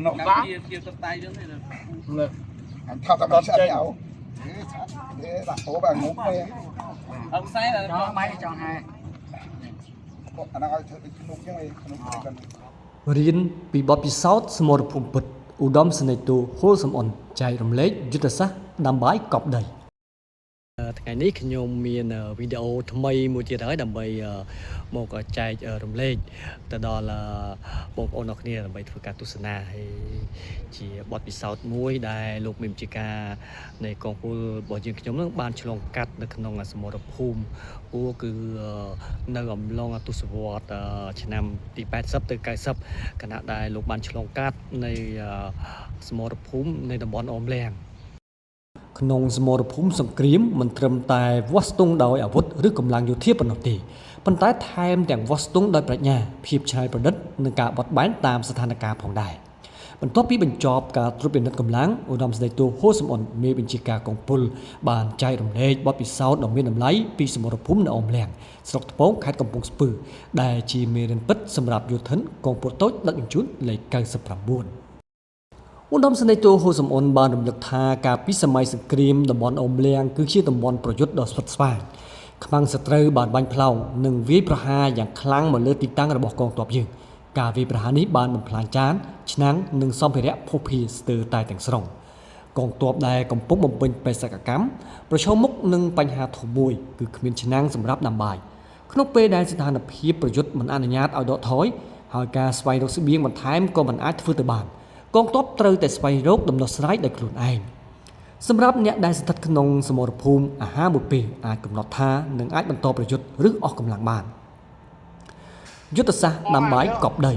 នោះ កម្ពុជាជាទឹកតៃចឹងទេ លើ អញថត់តែមកឆ្អិនអោទេដាក់អូបែងុំទេ អត់ខ្សែដល់ ចង់ម៉ៃចង់ហែ អាហ្នឹងឲ្យធ្វើដូចភ្នំចឹងឯងភ្នំទៅกัน រៀនពីបទពិសោធន៍សមរភូមិពិតឧត្តមសេនីយ៍តូហូលសំអុនចែករំលែកយុទ្ធសាស្ត្រដាំបាយកប់ដីថ្ងៃនេះខ្ញុំមានវីដេអូថ្មីមួយទៀតហើយដើម្បីមកចែករំលែកទៅដល់បងប្អូនអរគ្នាដើម្បីធ្វើការទស្សនាហើយជាបទពិសោធន៍មួយដែលលោកមេបញ្ជាការនៃកងពលរបស់យើងខ្ញុំនឹងបានឆ្លងកាត់នៅក្នុងសមរភូមិ ពូគឺនៅអំឡុងទសវត្សរ៍ឆ្នាំទី80ទៅ90ខណៈដែលលោកបានឆ្លងកាត់នៃសមរភូមិនៃតំបន់អមលៀងក្នុងសមរភូមិសង្គ្រាមមិនត្រឹមតែវាស់ស្ទង់ដោយអាវុធឬកម្លាំងយោធាប៉ុណ្ណោះទេប៉ុន្តែថែមទាំងវាស់ស្ទង់ដោយប្រាជ្ញាភាពច្នៃប្រឌិតនិងការបត់បែនតាមស្ថានភាពផងដែរបន្ទាប់ពីបញ្ចប់ការត្រួតពិនិត្យកម្លាំងឧត្តមសេនីយ៍តូហូសំអុនមេបញ្ជាការកងពលបានចែករំលែកបទពិសោធន៍ដ៏មានតម្លៃពីសមរភូមិនៅអមលៀងស្រុកថ្ពងខេត្តកំពង់ស្ពឺដែលជាមេរៀនពិតសម្រាប់យោធិនកងពលតូចដឹកជញ្ជូនលេខ99ឧត្តមសេនីយ៍តូហូសំអុនបានរំលឹកថាកាលពីសម័យសង្គ្រាមតំបន់អូមលៀងគឺជាតំបន់ប្រយុទ្ធដ៏ស្វិតស្វាញខ្មាំងសត្រូវបានបាញ់ផ្លោងនិងវាយប្រហារយ៉ាងខ្លាំងមកលើទីតាំងរបស់កងទ័ពយើងការវាយប្រហារនេះបានបំផ្លាញចានឆ្នាំងនិងសម្ភារៈភស្តុភារស្ទើរតែទាំងស្រុងកងទ័ពដែលកំពុងបំពេញបេសកកម្មប្រឈមមុខនឹងបញ្ហាធំមួយគឺគ្មានឆ្នាំងសម្រាប់ដាំបាយក្នុងពេលដែលស្ថានភាពប្រយុទ្ធមិនអនុញ្ញាតឲ្យដកថយហើយការស្វែងរកស្បៀងបន្ថែមក៏មិនអាចធ្វើទៅបានកងទ័ពត្រូវតែស្វែងរកដំណោះស្រាយដោយខ្លួនឯងសម្រាប់អ្នកដែលស្ថិតក្នុងសមរភូមិអាហារមួយពេលអាចកំណត់ថានឹងអាចបន្តប្រយុទ្ធឬអស់កម្លាំងបានយុទ្ធសាស្ត្រដាំបាយកប់ដី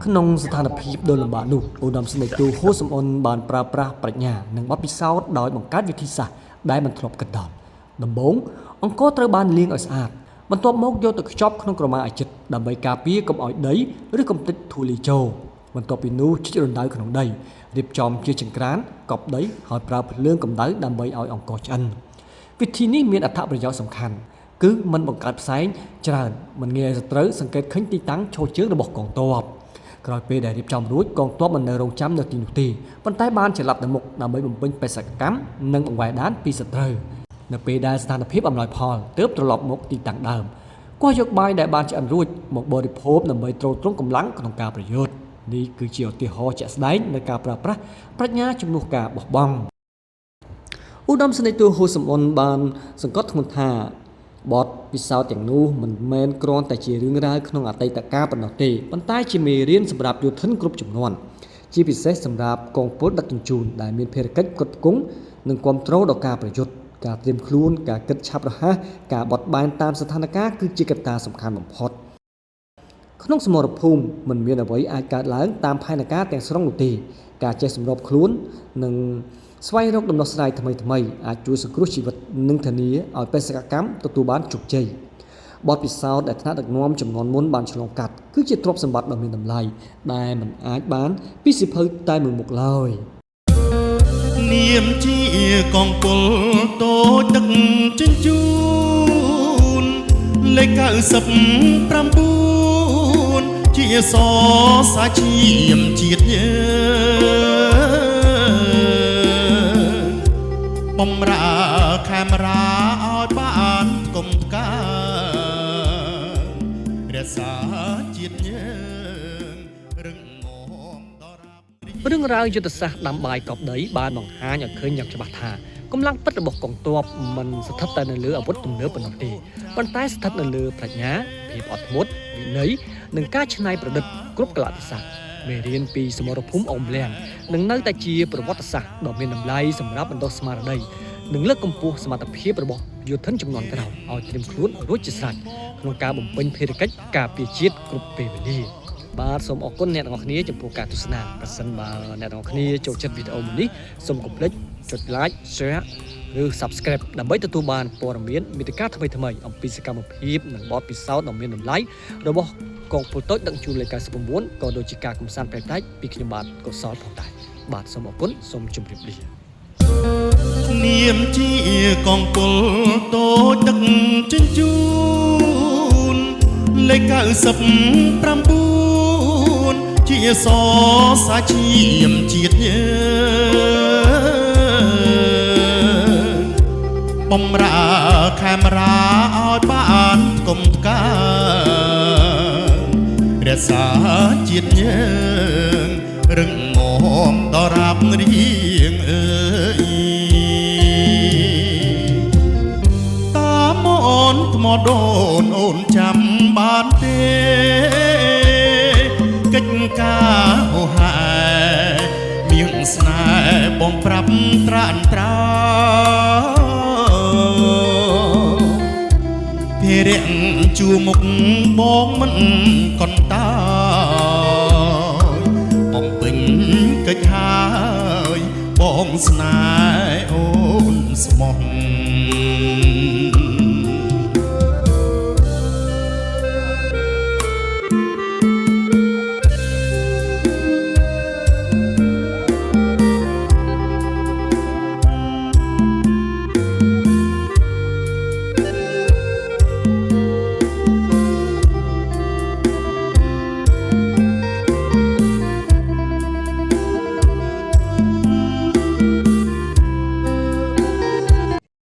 ក្នុងស្ថានភាពដ៏លំបាកនោះឧត្តមសេនីយ៍តូហូសំអុនបានប្រើប្រាស់ប្រាជ្ញានិងបទពិសោធន៍ដោយបង្កើតវិធីសាស្ត្រដែលមិនធ្លាប់គិតដល់ដំបូងអង្គរត្រូវបានលាងឲ្យស្អាតបន្ទាប់មកយកទៅខ្ចប់ក្នុងក្រមាអាចិតដើម្បីការពារកុំឲ្យដីឬកំទេចធូលីចូលបន្ទាប់ពីនោះជីករណ្ដៅក្នុងដីរៀបចំជាចង្ក្រានកប់ដីហើយប្រើភ្លើងកម្ដៅដើម្បីឲ្យអង្គរឆ្អិនវិធីនេះមានអត្ថប្រយោជន៍សំខាន់គឺមិនបង្កើតផ្សែងច្រើនមិនងាយឲ្យសត្រូវសង្កេតឃើញទីតាំងឈរជើងរបស់កងទ័ពក្រោយពេលដែលរៀបចំរួចកងទ័ពមិននៅរងចាំនៅទីនោះទេប៉ុន្តែបានច្រឡប់ទៅមុខដើម្បីបំពេញបេសកកម្មនិងបង្វែរដានពីសត្រូវនៅពេលដែលស្ថានភាពអំណោយផលទើបត្រឡប់មកទីតាំងដើមគាស់យកបាយដែលបានឆ្អិនរួចមកបរិភោគដើម្បីទ្រទ្រង់កម្លាំងក្នុងការប្រយុទ្ធនេះគឺជាឧទាហរណ៍ជាក់ស្ដែងនៃការប្រើប្រាស់ប្រាជ្ញាជំនួសការបោះបង់ឧត្តមសេនីយ៍តួហូសំអុនបានសង្កត់ធ្ងន់ថាបទពិសោធន៍ទាំងនោះមិនមែនគ្រាន់តែជារឿងរ៉ាវក្នុងអតីតកាលប៉ុណ្ណោះទេប៉ុន្តែជាមេរៀនសម្រាប់យោធិនគ្រប់ជំនាន់ជាពិសេសសម្រាប់កងពលដឹកជញ្ជូនដែលមានភារកិច្ចផ្គត់ផ្គង់និងគ្រប់គ្រងដល់ការប្រយុទ្ធការត្រៀមខ្លួនការគិតឆាប់រហ័សការបត់បែនតាមស្ថានភាពគឺជាកត្តាសំខាន់បំផុតក្នុងសមរភូមិមិនមានអ្វីអាចកើតឡើងតាមផែនការទាំងស្រុងនោះទេការចេះសម្របខ្លួននិងស្វែងរកដំណោះស្រាយថ្មីៗអាចជួយសង្គ្រោះជីវិតនិងធានាឲ្យបេសកកម្មទទួលបានជោគជ័យបទពិសោធន៍ដែលថ្នាក់ដឹកនាំជំនាន់មុនបានឆ្លងកាត់គឺជាទ្រព្យសម្បត្តិដ៏មានតម្លៃដែលមិនអាចបានពីសៀវភៅតែមួយមុខឡើយ នាមជាកងពលតូចដឹកជញ្ជូនលេខ99ជាសសាឈាមជាតិយើងបំរើខេមរាឲ្យបានគុំថ្កើរក្សាជាតិយើងរឹងមាំដល់រាប រឿងរ៉ាវយុទ្ធសាស្ត្រដាំបាយកប់ដីបានបង្ហាញឲ្យឃើញយ៉ាងច្បាស់ថាកម្លាំងពិតរបស់កងទ័ពមិនស្ថិតតែនៅលើអាវុធទំនើបប៉ុណ្ណោះទេប៉ុន្តែស្ថិតនៅលើប្រាជ្ញាភាពអត់ធ្មត់វិន័យនិងការច្នៃប្រឌិតគ្រប់កាលៈទេសៈមេរៀនពីសមរភូមិអមលៀងនឹងនៅតែជាប្រវត្តិសាស្ត្រដ៏មានតម្លៃសម្រាប់បណ្ដុះស្មារតីនិងលើកកម្ពស់សមត្ថភាពរបស់យោធិនជំនាន់ក្រោយឲ្យត្រៀមខ្លួនរួចជាស្រេចក្នុងការបំពេញភារកិច្ចការពារជាតិគ្រប់ពេលវេលា បាទសូមអរគុណអ្នកទាំងអស់គ្នាចំពោះការទស្សនាប្រសិនបើអ្នកទាំងអស់គ្នាចូលចិត្តវីដេអូមួយនេះសូមកុំភ្លេចចុច like share ឬ Subscribe ដើម្បីទទួលបានព័ត៌មានមេតិការថ្មីៗអំពីសកម្មភាពនិងបទពិសោធន៍ដ៏មានតម្លៃរបស់កងពលតូចដឹកជញ្ជូនលេខ99ក៏ដូចជាការកម្សាន្តប្លែកៗពីខ្ញុំបាទកុសលផងដែរបាទសូមអរគុណសូមជម្រាបលា នាមជាកងពលតូចដឹកជញ្ជូនលេខ99 ជាសសាឈាមជាតិយើងបំរើខេមរាឲ្យបានថ្កុំថ្កើងរក្សាជាតិយើងរឹងមាំដល់រាបរៀងអើយ តាមអូនថ្មដូនអូនចាំបានទេកិច្ចការហោហែមៀងស្នេហ៍បងប្រាប់ត្រានត្រាភិរៈជួមុខបងមិនកន្តើយបំពេញកិច្ចហើយបងស្នេហ៍អូនស្មោះ។